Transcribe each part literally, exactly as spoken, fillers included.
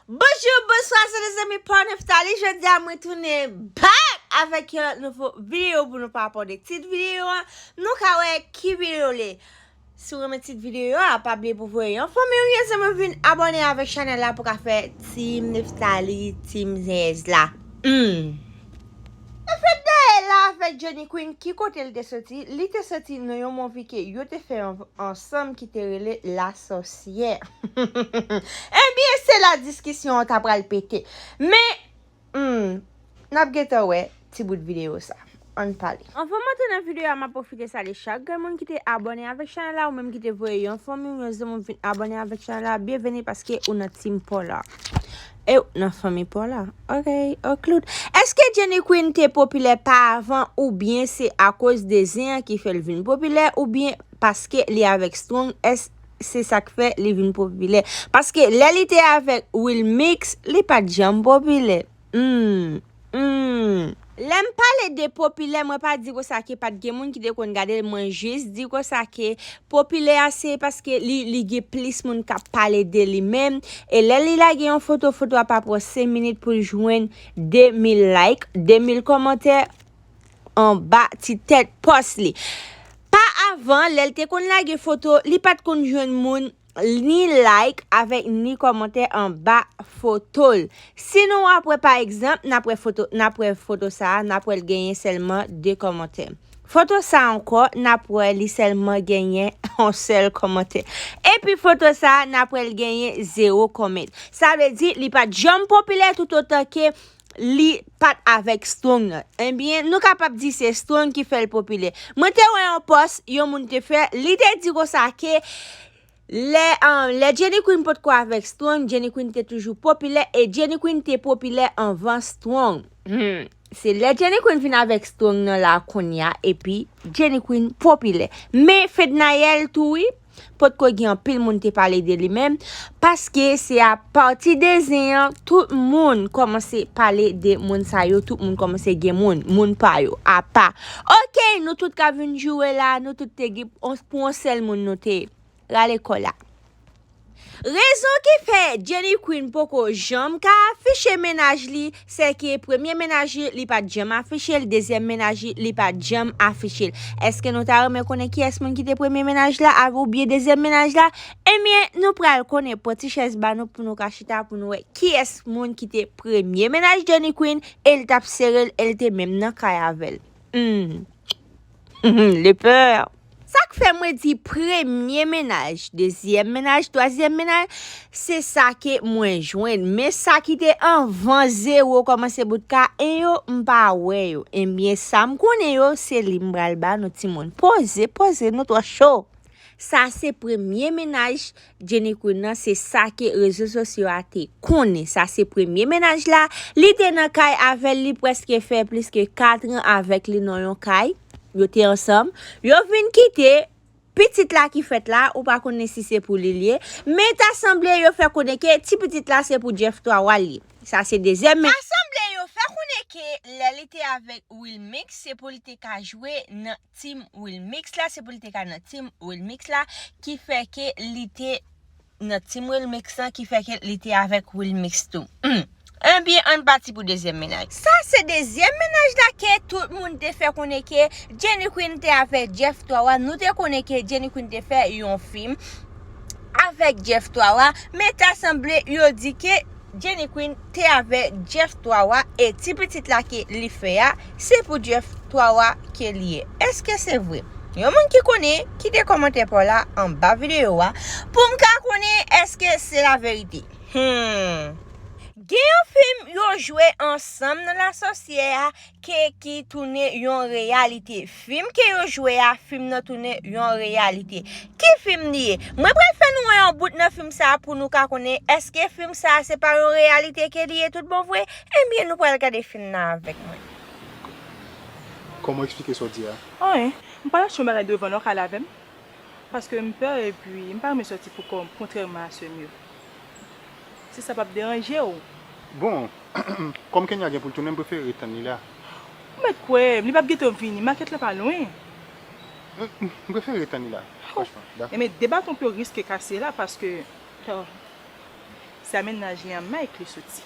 Bonjou, bonswa, se lezanmi pa w Nephtalie. Jodi a, mwen tounen back avèk yon lòt nouvo videyo pou nou pa pòde tit videyo an. Nou ka wè ki videyo l ye. Si w renmen tit videyo a, pa bliye pou voye yon fanmi w, yon zanmi w vin abòne avèk chanèl la pou ka fè Team Nephtalie, Team Zenzla. Hmm. Anfèt, dayè la avèk Jenny Queen, ki kote l te soti? Li te soti nan yon movie ke yo te fè an- ansanm ki te rele La Sorcière. Ebyen, se la diskisyon an ta pral pete. Men, hmm, n ap gentan wè ti bout videyo sa. Ann pale. Anvan m antre nan videyo a, m ap pwofite salye chak grenn moun ki te abòne avèk chanèl la, ou menm ki te voye yon fanmi w, yon zanmi w vin abòne avèk chanèl la, byenveni paske ou nan Team Paula. E w nan fanmi Paula. Ok, okloud. Èske Jenny Queen te popilè pa avan, oubyen se akoz de zen an ki fè l vin popilè, oubyen paske li avèk Strong, èske se sa k fè li vin popilè? Paske lè li te avèk Wilmix, li pa t janm popilè. Hmm, hmm. Lè m pale de popilè, mwen pa di konsa ke pa t gen moun ki te konn gade l, mwen jis di konsa ke popilè a se paske li, li gen plis moun k ap pale de li menm. E lè li lage yon foto, foto a pa pran senk minit pou l jwenn de mil like, de mil kòmantè anba ti tèt pòs li. Pa avan, lè l te konn lage foto, li pa t konn jwenn moun ni like avèk ni kòmantè anba foto l. Si nou ap wè pa egzanp, n ap wè foto, n ap wè foto sa a, n ap wè l genyen sèlman de kòmantè. Foto sa a ankò, n ap wè li sèlman genyen yon sèl kòmantè. Epi foto sa a, n ap wè l genyen zewo comment. Sa vle di, li pa t janm popilè toutotan ke li pa t avèk Strong nan. Ebyen, nou kapab di se Strong ki fè l popilè. Mwen te wè yon pòs yon moun te fè, li te di konsa ke lè, um, lè Jenny Queen potko avèk Strong, Jenny Queen te toujou popilè e Jenny Queen te popilè anvan Strong. Hmm. Se lè Jenny Queen vin avèk Strong nan la kounye a, epi Jenny Queen popilè. Men Fednaelle tou wi, potko gen anpil moun te pale de li menm, paske se apati de zen an, tout moun kòmanse pale de moun sa yo, tout moun kòmanse gen moun, moun pa yo, apa. Ok, nou tout ka vin joure la, nou tout te gen on- pou yon sèl moun nou te ye. Rale kò la. Rezon ki fè Jenny Queen poko janm ka afiche mennaj li, se ke premye mennaj li, li pa t janm afiche l, dezyèm mennaj li, li pa t janm afiche l. Èske nou ta renmen konnen kiyès moun ki te premye mennaj la, av- oubyen dezyèm mennaj la? Ebyen, nou pral konnen, pran ti chèz ba nou pou nou ka chita, pou nou wè kiyès moun ki te premye mennaj Jenny Queen, e l t ap sere l, e l te menm nan kay avè l. Hmm. Lepè. Sa k fè mwen di premye mennaj, dezyèm mennaj, twazyèm mennaj, se sa ke mwen jwenn. Men sa ki te anvan zewo kòmanse bout ka en yo, m pa wè yo. Ebyen, sa m konnen yo, se li m pral ba nou timoun. Poze, poze, nou twò cho. Sa se premye mennaj Jenny Queen nan, se sa ke rezo sosyo a te konnen. Sa se premye mennaj la. Li te nan kay avè l, li prèske fè plis ke katran avèk li nan yon kay. Yo te ansanm. Yo vin kite. Pitit la ki fèt la, ou pa konnen si se pou li l ye. Men ta sanble yo fè konnen ke ti pitit la se pou Jeff Twawa l ye. Sa se dezyèm men. Ta sanble yo fè konnen ke lè li te avèk Wilmix, se pou li te ka jwe nan Team Wilmix la, se pou li te ka nan Team Wilmix la, ki fè ke li te nan Team Wilmix lan, ki fè ke li te avèk Wilmix tou. Hmm. Ebyen, ann pati pou dezyèm mennaj. Sa se dezyèm mennaj la ke tout moun te fè konnen ke Jenny Queen te avèk Jeff Twawa. Nou te konnen ke Jenny Queen te fè yon fim avèk Jeff Twawa, men ta sanble yo di ke Jenny Queen te avèk Jeff Twawa e ti pitit la ke li fè a, se pou Jeff Twawa ke li ye. Èske se vre? Yon moun ki konnen, kite kòmantè pa w la anba videyo a pou m ka konnen èske se laverite. Hmm. Gen yon fim yo jwe ansanm nan La Sorcière a ke ki tounen yon reyalite. Fim ke yo jwe a, fim nan tounen yon reyalite. Ki fim li ye? Mwen pral fè nou wè yon bout nan fim sa a pou nou ka konnen èske fim sa a se pa yon reyalite ke li ye tout bon vre? Ebyen, nou pral gade fim nan avèk mwen. Kòman w eksplike sa w di a? Anyen. M pa lache yon bagay devan non k al avè m. Paske m pè epi m pa renmen sòti pou kò m, kontrèman a sè m yo. Si sa p ap deranje w. Bon, kòm Kenya gen pou l tounen, m prefere ret tann li la. Ou mèt kwè m, li p ap gentan vini, makèt la pa lwen. M, m prefere ret tann li la, franchman. Dakò. Enben, de baton pye w riske kase la, paske, oh, Sa mennaj li an Mike li soti.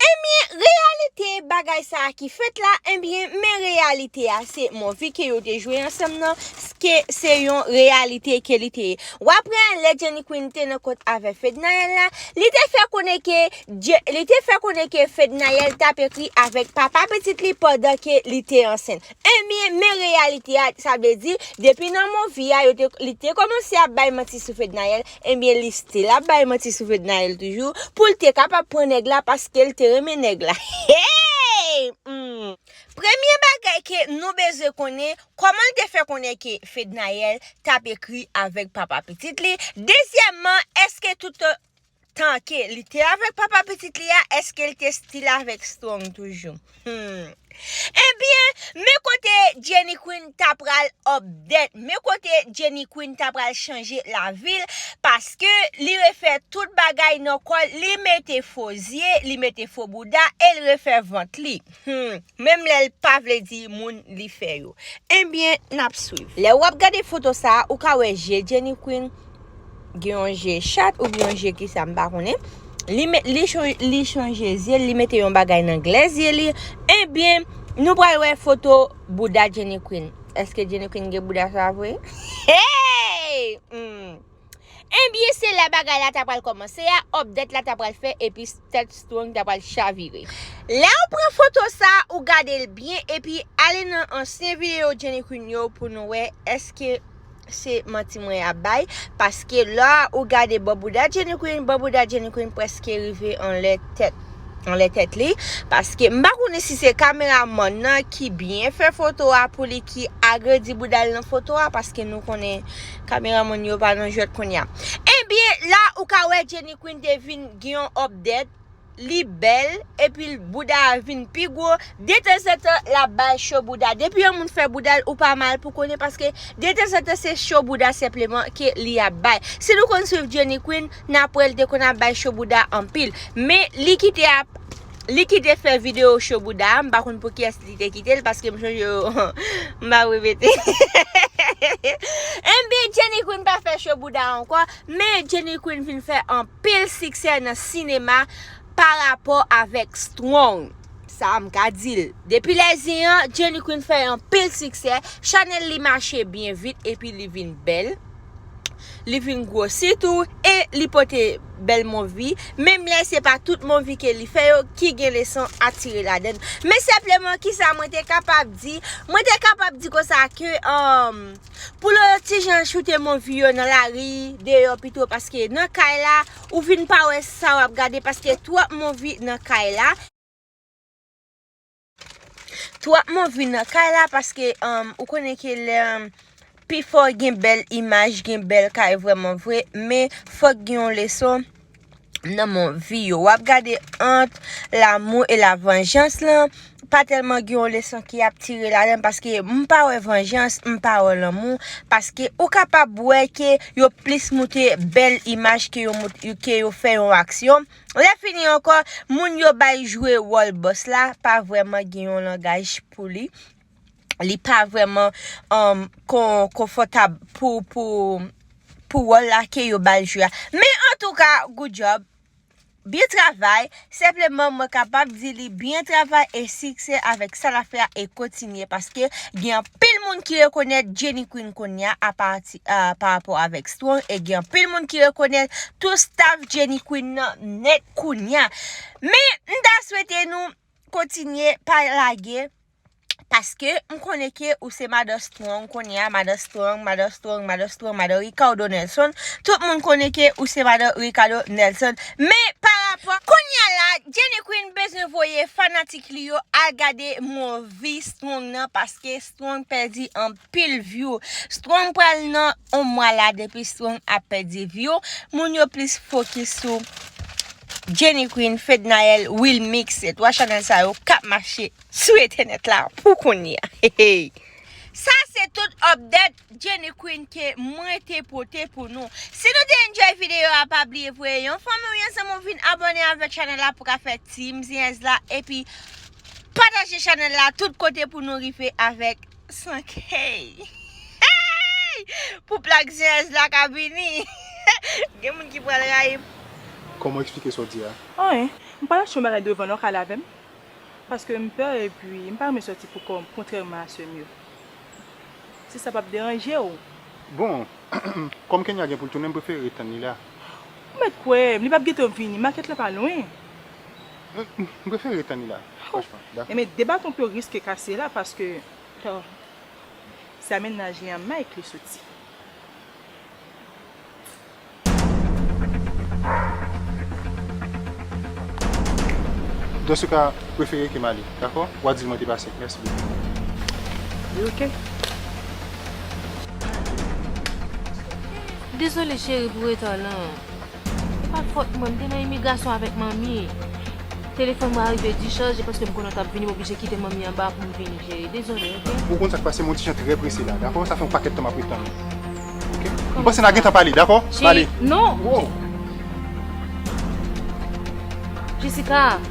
Ebyen, reyalite bagay sa a ki fèt la, ebyen, men reyalite a, se movie ke yo te jwe ansanm nan, ke se yon reyalite ke li te ye. W ap wè lè Jenny Queen te nan kont avè Fednaelle la, li te fè konnen ke, Je- li te fè konnen ke Fednaelle t ap ekri avèk papa pitit li pandan ke li te ansent. Ebyen, men reyalite a, sa vle di, depi nan movie a, yo te, li te kòmanse ap bay manti sou Fednaelle, ebyen, li still ap bay manti sou Fednaelle toujou, pou l te kapab pran nèg la, paske l te renmen nèg la. Hey! Hmm. Premye bagay ke nou bezwen konnen, kòman l te fè konnen ke Fednaelle t ap ekri avèk papa pitit li? Dezyèmman, èske tout tan ke li te avèk papa pitit li a, èske l te still avèk Strong toujou? Hmm. Ebyen, men kote Jenny Queen ta pral update, men kote Jenny Queen ta pral chanje lavi l, paske li refè tout bagay nan kò l, li mete fo zye, li mete fo bouda e l refè vant li. Hmm. Menm lè l pa vle di moun li fè yo. Ebyen, n ap swiv. Lè w ap gade foto sa a, ou ka wè je Jenny Queen gen yon je chat oubyen yon je kisa, m pa konnen. Li, met, li, chon- li chanje zye l, li mete yon bagay nan glè zye li. Ebyen, nou pral wè foto bouda Jenny Queen. Èske Jenny Queen gen bouda sa vre? Hey! Hmm. Ebyen, se la bagay la ta pral kòmanse a, update la ta pral fè, epi tèt Strong ta pral chavire. Lè w pran foto sa, ou gade l byen, epi ale nan ansyen videyo Jenny Queen yo pou nou wè èske se manti mwen ap bay, paske la ou gade bò bouda Jenny Queen, bò bouda Jenny Queen prèske rive anlè tèt, anlè tèt li, paske m pa konnen si se kameramann nan ki byen fè foto a pou li ki agrandi bouda l nan foto a, paske nou konnen kameramann yo pa nan jwèt kounye a. Ebyen, la ou ka wè Jenny Queen te vin gen yon update, li bèl, epi l- bouda a vin pi gwo. Detanzantan, l ap bay cho bouda. Depi yon moun fè bouda l, ou pa mal pou konnen, paske detanzantan, se cho bouda senpleman ke li ap bay. Si nou konn swiv Jenny Queen, n ap wè l te konn ap bay cho bouda anpil. Men, li kite ap- li kite fè videyo cho bouda a, m pa konn pou kiyès li te kite l, paske m chonje yo, m pa repete. Ebyen, Jenny Queen pa fè cho bouda ankò, men Jenny Queen vin fè anpil siksè nan sinema pa rapò avèk Strong. Sa m ka di l. Depi lè zen an, Jenny Queen fè anpil siksè, chanèl li mache byen vit epi li vin bèl. Li vin gwosi tou e li pote bèl movie, menm lè se pa tout movie ke li fè yo ki gen leson a tire ladan l. Men senpleman, kisa mwen te kapab di? Mwen te kapab di konsa ke, um, pou lòt ti jan choute movie yo nan lari, deyò pito, paske nan kay la, ou vin pa wè sa w ap gade, paske twòp movie nan kay la. Twòp movie nan kay la, paske, um, ou konnen ke lè, um, pifò gen bèl imaj, gen bèl kay vrèman vre, men fòk gen yon leson nan movie yo. W ap gade Entre l'amour et la vengeance lan, pa tèlman gen yon leson ki ap tire ladan l, paske m pa wè vengeance, m pa wè lanmou, paske ou kapab wè ke yo plis moute bèl imaj ke yo mout- ke yo fè yon aksyon. Lè fini ankò, moun yo bay jwe wòl bòs la, pa vrèman gen yon langaj pou li. Li pa vrèman, um, kon- konfòtab pou, pou, pou wòl la ke yo ba l jwe a. Men antouka, good job. Byen travay. Senpleman, mwen kapab di li byen travay e siksè avèk sa l ap fè a e kontinye, paske gen anpil moun ki rekonèt Jenny Queen kounye a apati, a, pa rapò avèk Strong, e gen anpil moun ki rekonèt tout staff Jenny Queen nan nèt kounye a. Men, m ta swete nou kontinye pa lage, paske m konnen ke ou se madan Strong kounye a, madan Strong, madan Strong, madan Strong, madan Ricardo Nelson. Tout moun konnen ke ou se madan Ricardo Nelson. Men pa rapò, kounye a la, Jenny Queen bezwen voye fanatik li yo al gade movie Strong nan, paske Strong pèdi anpil view. Strong pral nan yon mwa la depi Strong ap pèdi view. Moun yo plis fokis sou Jenny Queen, Fednaelle, Wilmix, se twa chanèl sa yo k ap mache sou entènèt la pou kounye a. Hey, hey. Sa se tout update Jenny Queen ke mwen te pote pou nou. Si nou te enjoy videyo a, pa bliye voye yon fanmi w, yon zanmi w vin abòne avèk chanèl la pou ka fè Team Zenyèz la, epi pataje chanèl la tout kote pou nou rive avèk san K. Hey! Pou plak Zenyèz la ka vini. Gen moun ki pral rayi m. Kòman w eksplike sa w di a? Anyen. M pral achte yon bagay devan nan w ka lave m. Paske m pè epi m pa renmen sòti pou kò m, kontrèman a sè m yo. Si sa p ap deranje w. Bon, kòm Kenya gen pou l tounen, m prefere ret tann li la. Ou mèt kwè m, li p ap gentan vini, makèt la pa lwen. M, m prefere ret tann li la, franchman. Dakò. Enben, de baton pou yo riske kase la, paske, oh, se a mennaj li an Mike li soti. Dans ce cas, prefere ke m ale, dakò? W a di l mwen te pase. Mèsi bokou. Li oke. Dezole cheri pou reta w lan. Se pa fòt mwen, m te nan imigrasyon avèk manmi. Telefòn mwen arive dichaj, e paske m konnen w t ap vini, m oblije kite manmi anba pou m vini, cheri. Dezole, oke? Ou konn sa k pase, m yon ti jan trè prese la, dakò? Sa fè yon pakèt tan m ap ret tann ou. Oke? M panse n a gentan pale, dakò? M ale. Non. Wow. Jessica.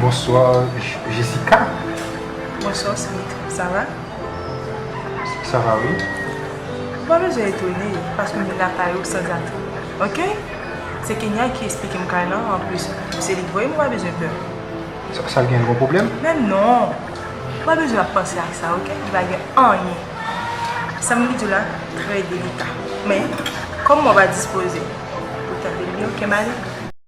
Bonswa, J-, Jessica. Bonswa, Smith. Sa va? Sa va, wi. Ou pa bezwen etone, paske m vin lakay ou sanzatann. Oke? Se Kenya ki esplike m kay lan, anplis, se li k voye m, ou pa bezwen pè. Sa, sa l gen yon pwoblèm? Men non. Ou pa bezwen ap panse ak sa, oke? Li pa gen anyen. Sa m vin di w la, trè delika. Men, kòm mwen pa dispoze pou tande li, oke, m ale.